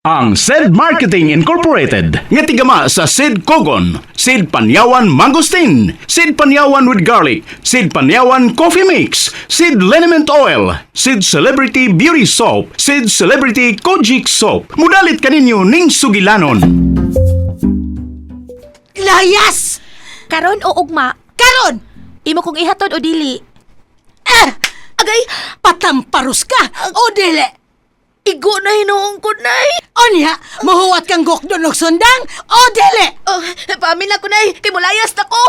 Ang Said Marketing Incorporated nga tigama sa Sid Kogon, Sid Panyawan Mangosteen, Sid Panyawan with Garlic, Sid Panyawan Coffee Mix, Sid Liniment Oil, Sid Celebrity Beauty Soap, Sid Celebrity Kojic Soap. Mudalit kaninyo ning sugilanon. Layas! Karon o ugma, Karon! imo kong ihatod o dili. Ah! Agay, Patamparus ka! O dili! Igo na hinuong ko, Nay. Onya, mahuwat kang gokdon og sundang! O dili! Oh, paamin na ko, Nay. Kay mulayas na ko.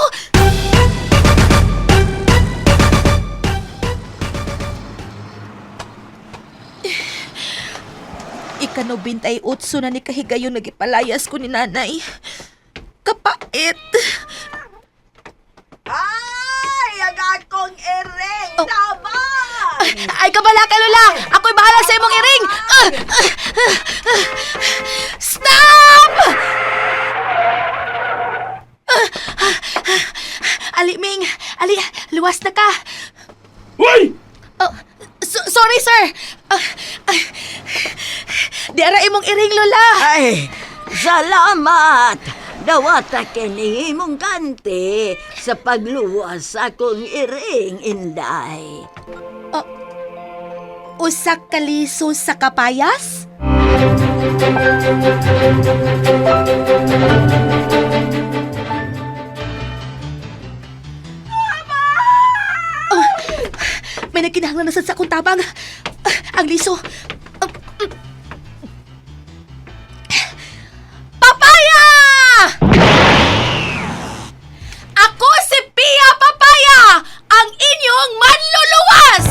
Ika-98 na ni kahigayon nagipalayas ko ni nanay. Kapait. Ay, ang akong iring Oh. tabang! Ay, kabala ka, Lola! Ako'y bahala sa imong iring! Ah! Ah! Ah! Stop! Ah! Ah! Ah! Ali, Ming! Ali, luwas na ka! Uy! Oh, sorry, sir! Ah, ah. Di ara imong iring, Lola! Ay, salamat! Dawata kini imong kanti sa pagluwas sa akong iring, Inday. Usa ka liso sa kapayas? Oh, may nagkinahanglan na sad sa akong tabang. Ah, ang liso. Ah, Papaya! Ako si Pia Papaya, ang inyong manluluwas!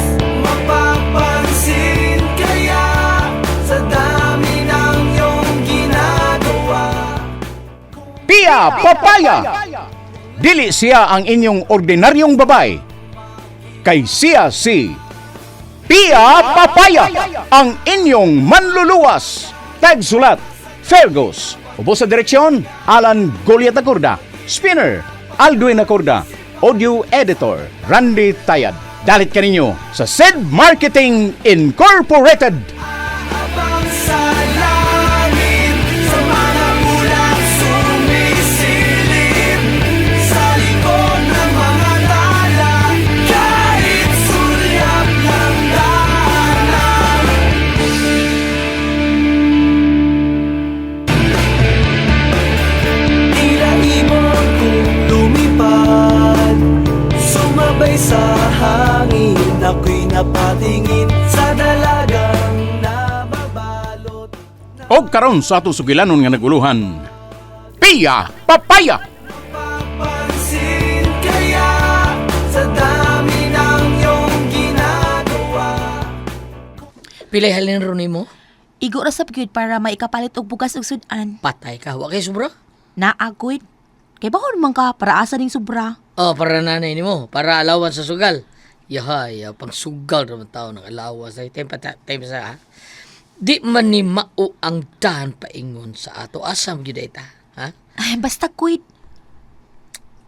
Mapapansin kaya sa dami ng iyong ginagawa. Pia Papaya! Dili siya ang inyong ordinaryong babay. Kay siya si Pia Papaya, ang inyong manluluwas. Tagsulat, Fergus. Ubo sa direksyon, Alan Goliat Acorda. Spinner, Aldwin Acorda. Audio Editor, Randy Tayad. Dalit kaninyo sa Sid Marketing Incorporated. Habang sa langit, sa mga ulap sumisilip, sa likod ng mga tala, kahit sulyap ng daanan. Tila ibon kong lumipad, sumabay sa hangin, ako'y napatingin sa dalagang nababalot. Og karon sa ato sugilanon nga naguluhan. Pia Papaya! Papansin kaya sa dami ng iyong ginagawa. Pilay halin ron nimo? Igo ra sab gyud para maikapalit og bugas ug sudan. Patay ka. Wa kay sobra? Naa gyud. Kay bahon man ka para asa ning sobra. Oh, para nanay nimo, para alawan sa sugal. Yahay, ya, pang sugal naman tao ng alawas. Ay, time pa, time sa ha? Di man ni mao ang dahan paingon sa ato. Asam gyud ay ta, ha? Ay, basta kuit.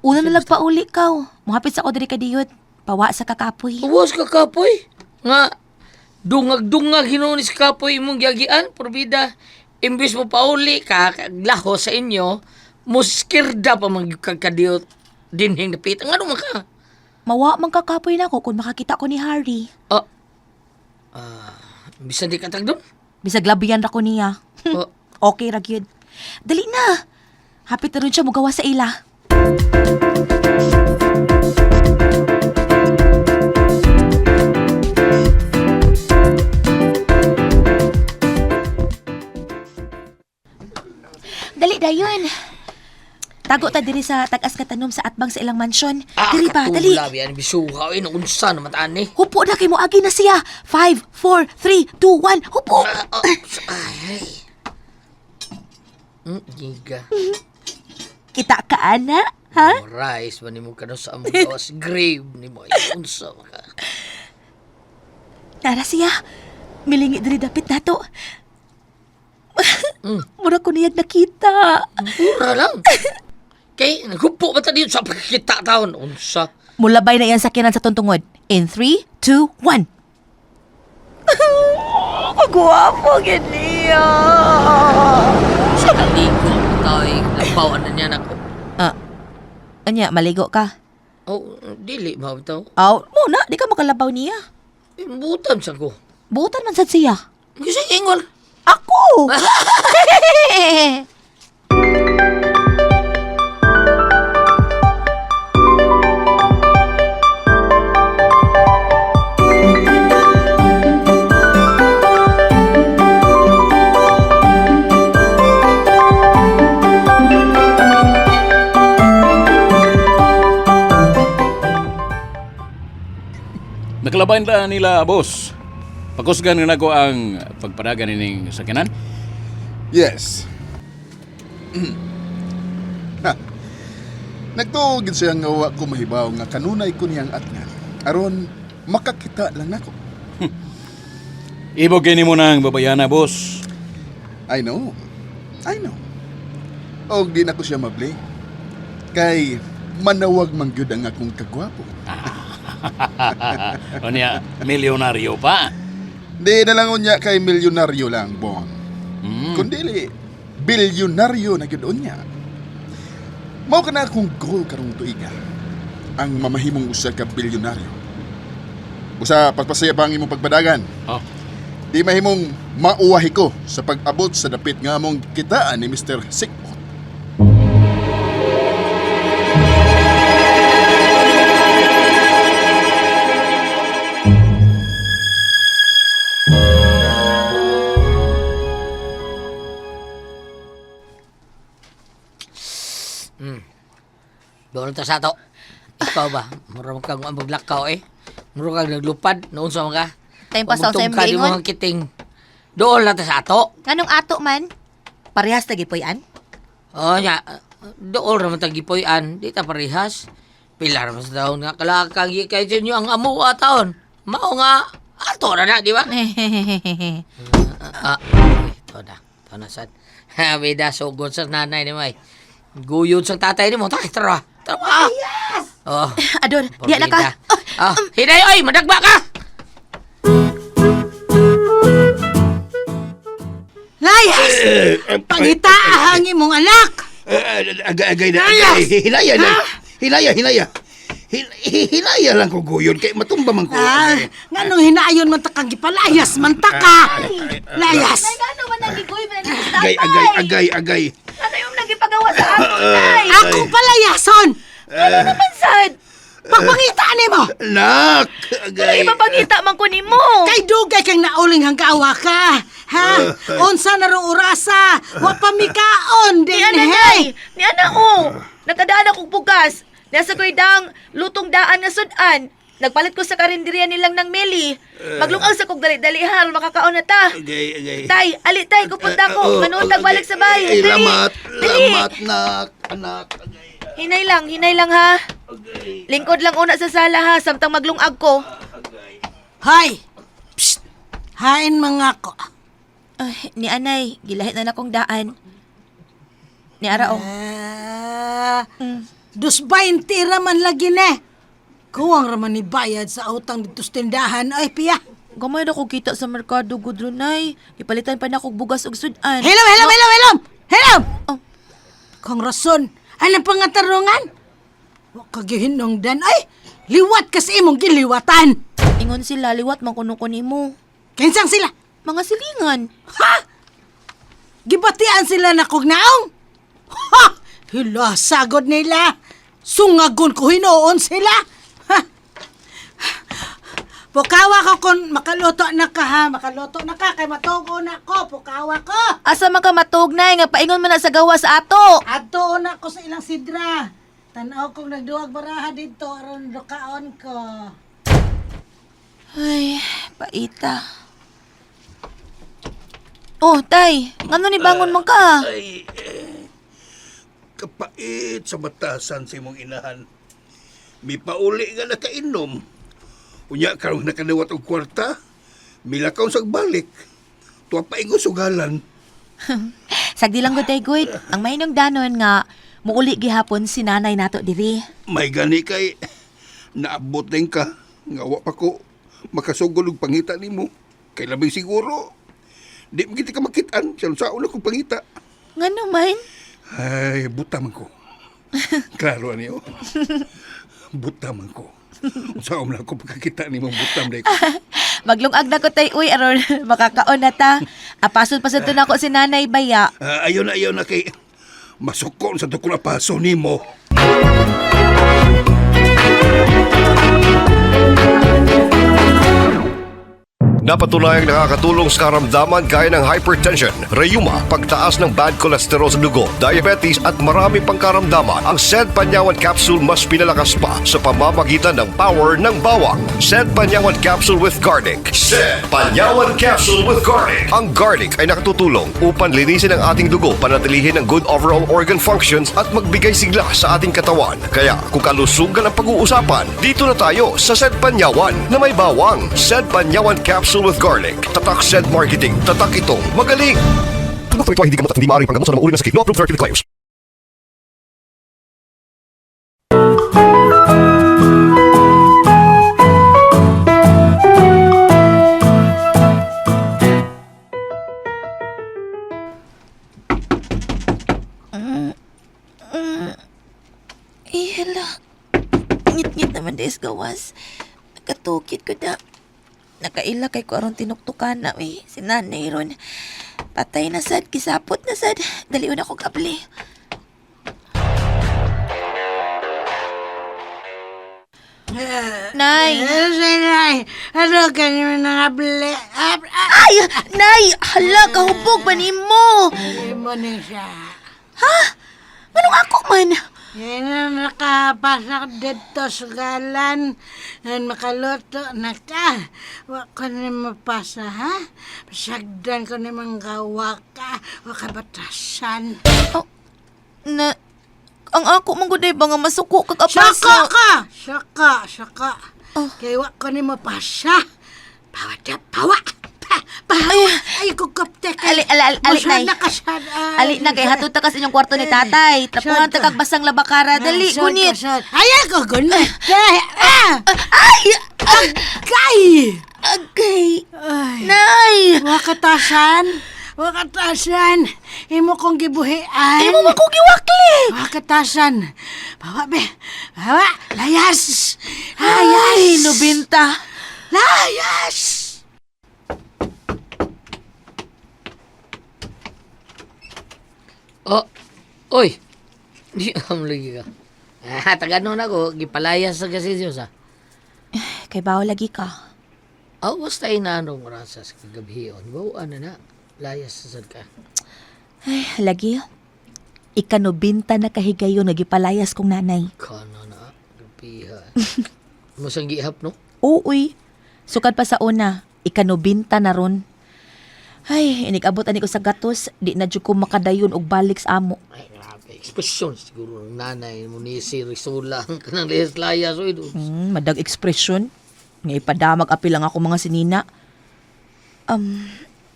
Una na lang pauli kaw. Muhapit sa ko diri kadiyot. Pawa sa kakapoy. Uwas ka kapoy. Nga, dungag-dungag hinuon si kapoy imong giagian, porbida. Imbis mo pauli ka, laho sa inyo, muskirda pa man gyud kag kadiyot dinhing napit. Nga man ka? Mawa man kakapoy nako kung makakita ko ni Harry. Oh. Bisan di ka tagdon. Bisag labian ra ko niya. Oh. Okay ra gyud. Dali na. Hapit na rin siya mugawa sa ila. Dali dayon. Tago ta diri sa tag-as ka tanom sa atbang sa ilang mansyon. Diri ba, dali. Katulabi, yan, bisuha, ay, naunsa naman taan eh. Hupo na kay moagi na siya. 5, 4, 3, 2, 1. Hupo. Ah, oh, ay, ay. Giga. Kita ka ana, ha? Rice ba nimo kano sa among gawas grave nimo ay unsa man ka. Nara siya. Milingi diri dapit nato. Mura ko niyag nakita. Mura lang. Kay naghupo ba ta dito sa pagkita taon unsa? Mulabay na iyan sakyanan sa tuntungod. In 3, 2, 1. Ang gwapo gid niya. Labaw na niya nako. Ah, anya, maligo ka? Oh, dili ba ito? Aw, mo na, di ka makalabaw niya. Butan sa ko. Butan man sad siya. Kasi ingon. Ako! Nakalabayan na nila, boss. Pagkusgan nga nako ang pagpadagan ining sakyanan. Yes. Ha. Nagtuo gid siya nga wa ko mahibaw nga kanunay ko niyang atngan. Aron makakita lang nako. Ibog kini mo nang babayana, boss. I know. I know. Og di na ko siya mabli. Kay manawag man gyud ang akong kagwapo. O niya, milyonaryo pa. Di na lang unya kay milyonaryo lang, Bon. Kundili, bilyonaryo na gyud unya. Mao ka na akong goal karong tuiga. Ang mamahimong usa ka bilyonaryo. Usa pagpasaya pa ang imong pagpadagan. Oh. Di mahimong mauwahi ko sa pag-abot sa dapit nga among kitaan ni Mr. Sikbot. Doon ta sa ato. Ikaw ba? Mura kang ang maglakaw eh. Mura kang naglupad. Noon sa mga. Time pa sa Pagtungka di mo ingon. ang kiting. Doon lang ta sa ato. Nganong ato man? Parehas lagi poy-an? Oh, nya. Doon raman ta gipoy-an. Di ta parehas. Pila raman sa taon nga kalakang kay sa inyo ang amo a taon. Mao nga ato ra na, di ba? Ah, okay, ito na. Ito na sad. Ha, bida sugod sa nanay ni May. Guyod sa tatay ni mo. Tara, tara. Tara. Yes! Oh. Adon, diya na ka. Ah, hinay oy, madagba ka. Layas! Pangita ang imong anak! Agay, agay na, agay. Hilaya na. Hilaya, hilaya. Hilaya lang ko guyon kay matumba man ko. Ah, Agay. nganong hinaayon man ta kang gipalayas man ta ka. Layas! Ano man nagigoy man ni Agay, agay, agay, agay. Ano yung nagipagawa sa ato, tay? Ako palayason! Ano naman sad? Pagpangita nimo! Nak, agay. Ipapangita man ko nimo. Kay dugay kang nauling hanggawa ka. Ha? Unsa na rong orasa? Wa pa mikaon Ni din ana hey. nay, ni ana o. Nakadaan akong bugas. Nasa ko'y daang lutong daan nga sudan. Nagpalit ko sa karinderya nilang ng meli. Maglungag sa kog dali-dali ha, makakaon na ta. Agay, agay. Tay, ali tay, kupunta ko. Oh, Manuntag agay. balik sa bahay. Ay, Dali, lamat, dali. lamat, nak, anak. Agay. Hinay lang ha. Lingkod lang una sa sala ha, samtang maglungag ko. Hoy! Psst! Hain mga ko. Ay, ni anay, gilahit na na kong daan. Ni ara oh. Ah, 2.20 raman lagi ne. Kuwang raman ni bayad sa utang dito sa tindahan. Ay, piya. Gamay na ko kita sa merkado, Gudrunay. Ipalitan pa na kog bugas ug sudan. Hilom, hilom, hilom, hilom! Hilom! Oh. Kung rason, anong pangatarungan? Wa ka gihinungdan. Ay, liwat kasi imong giliwatan. Ingon sila, liwat man kuno ko nimo. Kinsang sila? Mga silingan. Ha? Gibatian sila na kog naong? Ha! Hila, sagod nila. Sungagon ko hinuon sila. Ha! Pukawa ko kung makaluto na ka ha. Makaluto na ka kay matugo na ko. Pukawa ko. Asa man ka matug nay nga paingon man na sa gawas ato. Adto na ko sa ilang sidra. Tanaw kong nagduwag baraha dito aron dukaon ko. Ay, paita. Oh, tay, ngano ni bangon man ka? Ay, eh, kapait sa batasan sa imong inahan. Mi pauli nga nakainom. Unya karong nakadawat og kwarta, milakaw sa balik. Tuwa pa ingon sugalan. Sagdi lang gud tay gud. Ang mahinong danon nga muuli gihapon si nanay nato diri. May gani kay naabot din ka nga wa pa ko makasugol og pangita nimo. Kay labing siguro di mo kita ka makitaan sa saon akong pangita. Ngano man? Ay, buta man ko. Klaro ani oh. Buta man ko. Unsa man ako pagkakita ni mong butam day ko. Maglungag na ko tay uy aron makakaon na ta. Apason pa sa to nako si Nanay Baya. Ah, ayaw na ayaw na kay masukon sa tukong apaso nimo. Napatunayang nakakatulong sa karamdaman gaya ng hypertension, rayuma, pagtaas ng bad cholesterol sa dugo, diabetes at marami pang karamdaman. Ang Sed Panyawan Capsule mas pinalakas pa sa pamamagitan ng power ng bawang. Sed Panyawan Capsule with Garlic. Sed Panyawan Capsule with Garlic. Ang garlic ay nakatutulong upang linisin ang ating dugo, panatilihin ang good overall organ functions at magbigay sigla sa ating katawan. Kaya kung kalusugan ang pag-uusapan, dito na tayo sa Sed Panyawan na may bawang. Sed Panyawan Capsule with Garlic. Tatak Sed Marketing. Tatak itong magaling. Produkto ito ay hindi gamot at hindi maaaring panggamot sa anumang uri ng sakit. No approved therapeutic claims. Eh, hala. Ngit-ngit naman des gawas. Nakatukit ko na. Nakaila kay ko aron tinuktukan na, uy. Si nanay ron. Patay na sad, kisapot na sad. Dalion ako kabli. Nay! Nay, ano ka naman nangabli? Ah, ah, Ay! Nay! Hala, kahubog ba nimo? mo ni siya. Manong ako man? Yan ang nakapasak dito sa galan. Yan makaluto na ka. Wa ko ni mapasa, ha? Pasagdan ko ni mga gawa ka. Wa ka batasan. Oh, na, ang ako man gud ay ba nga masuko kag Saka apasa. ka! Saka, saka. Oh. Kaya wa ko ni mapasa. Pawa da, pawa! Pa, pawa! Ay, kukupte ka. Ali, ali, ali, ali, Musad nay. na ka sad, ah. Ali na kay hatod ta ka sa inyong kwarto ni tatay. Trapuhan ta kag basang labakara. Dali, Sod ka, gunit. sod. Ay, ako, gunit. Ay, ah! Ay! Kay! Agay! Ay. Nay! Wakatasan! Wakatasan! Imo kong gibuhian! Imo man kong giwakli! Wakatasan! Bawa be! Bawa! Layas! Layas! Ay, nubinta. Layas! Oh, oy. Di am lagi ka. Ah, taga noon ako, gipalayas sa kasi Diyos ah. Kay bawo lagi ka. Oh, basta inaanong rasa sa kagabion. Bawaan na na. Layas sa sad ka. Ay, lagi. Ikanubinta na kahigayon nga gipalayas kong nanay. Kano na, grabiha. Musang gihap, no? Uuy. Sukad pa sa una, ikanubinta na ron. Ay, inigabot ani ko sa gatos, di na jud ko makadayon og balik sa amo. Ay, grabe. Ekspresyon siguro ng nanay mo ni si Rizula. Kanang layas-layas. Oy, do. Madag ekspresyon. Nga ipadamag apil lang ako mga sinina.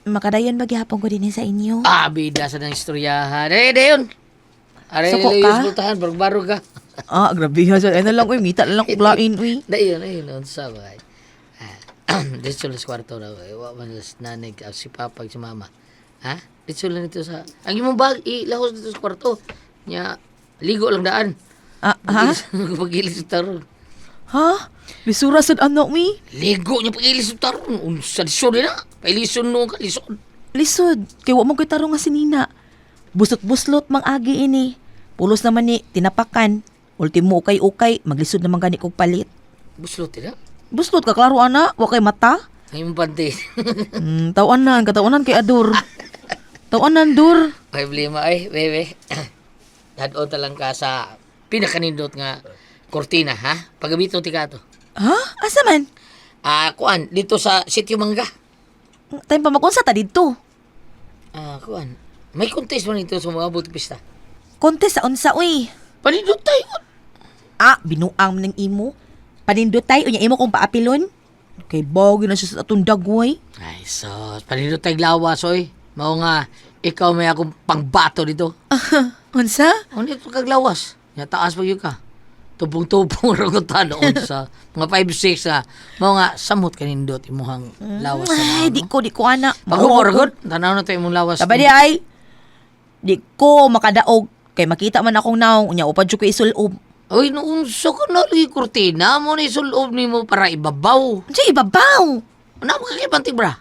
Makadayon ba gihapon ko din sa inyo? Ah, bida sa nang istoryahan. Eh, dayon. Aray, Suko layas ka? bultahan. Barog-barog ka. Ah, grabe ha. Ay na lang, uy, ngita na lang kuglain, uy. Dayon, ayun. Unsa ba? Ah, dito lang sa kwarto na. Eh, wa man sa nanay, ah, si papa, si mama. Ha? Dito lang dito sa... Ang imong bag, ilahos dito sa kwarto. Nya, ligo lang daan. Ah, ha? Pagilis sa taron. Ha? Lisura sad ano, uy? Ligo niya pagilis sa taron. Unsa lisod na. Pailison no ka, lisod. Lisod, kay wa mo ko'y tarong nga sinina. Buslot-buslot mang agi ini. Pulos naman ni, tinapakan. Ultimo ukay-ukay, maglisod naman gani kog palit. Buslot na. Buslot ka, klaro ana, wa kay mata. Ang imong pante. Tawanan, katawanan kay Ador. Tawanan, Dur. May problema ay, bebe. Dadon ta lang ka sa pinakanindot nga kortina, ha? Pagabito ti ka to. Ha? Asa man? Ah, kuan, dito sa Sitio Mangga. Time pa magunsa ta didto. Ah, kuan. May contest man dito sa mga abot pista. Konte sa unsa, uy. Panindot tayo. Ah, binuang man ng imo. Panindotay, unya imo kong paapilon. Kay bawag na siya sa atong dagway. Ay, sos, panindot tayo lawas, oy. Mao nga, ikaw may akong pangbato dito. Unsa? Ano ito kag lawas? Nga taas pa yun ka. Tupong-tupong ra ko tanoon sa mga 5'6" ah. Mao nga, samot kanindot imuhang lawas sa Ay, di ko, di ko ana. Pag-humor, good. Tanaw na to imong lawas. Sabay di ay. Di ko makadaog. Kay makita man akong naong, unya upad jud ko isulob. Uy, noon sa ka na lagi kurtina mo ni sulob nimo para ibabaw. Unsa ibabaw? Ano mo kay pantig bra?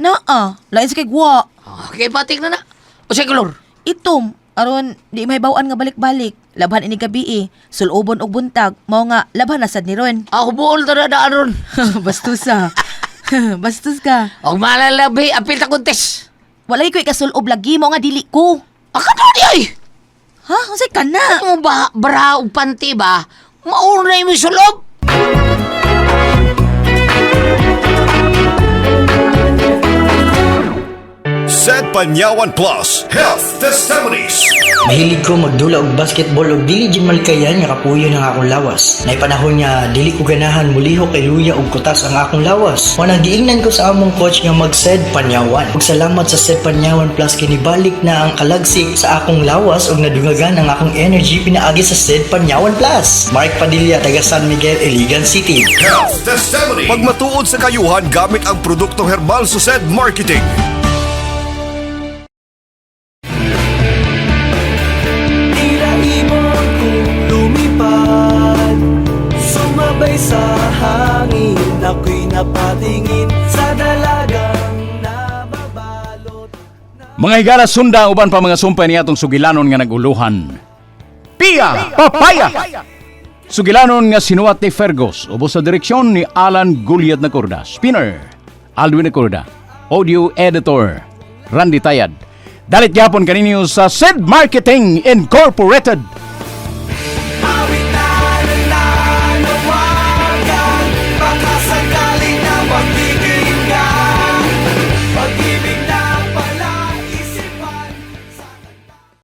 Naa, lain sa kay guwa. Okay, patik na na. O sa kolor? Itom, aron di mahibaw-an nga balik-balik. Labhan ini gabi eh. Sulobon og buntag, mao nga labhan na sad ni ron. Ah, hubuol ta na daan ron. Bastos ah. Bastos ka. Og malalabi, apil ta kontes. Walay ko ikasulob lagi mo nga dili ko. Ah, kato di ay! Ha? Unsay ka na? Ano mo ba, bra og panty ba? Mauna mo sulob! Said Panyawan Plus Health Testimonies. Mahilig ko magdula og basketball og dili jud malikayan nga kapuyo ng akong lawas. Nay panahon nga dili ko ganahan mulihok kay luya og kutas ang akong lawas. Mo nang giingnan ko sa among coach nga mag-Sed Panyawan. Ug salamat sa Sed Panyawan Plus kay nibalik na ang kalagsik sa akong lawas ug nadungagan ang akong energy pinaagi sa Sed Panyawan Plus. Mark Padilla taga San Miguel, Iligan City. Health Testimony. Pagmatuod sa kayuhan gamit ang produktong herbal sa Sed Marketing. Tila ibon kong lumipad, sumabay sa hangin. Ako'y napatingin sa dalagang nababalot. Mga higala sunda uban pa mga sumpay niya atong sugilanon nga naguluhan. Pia Papaya! Sugilanon nga sinuwat ni Fergus, ubos sa direksyon ni Alan Gulyat Nacorda. Spinner, Alwin Nacorda. Audio Editor, Randy Tayad. Dalit gyapon kaninyo sa Sid Marketing Incorporated.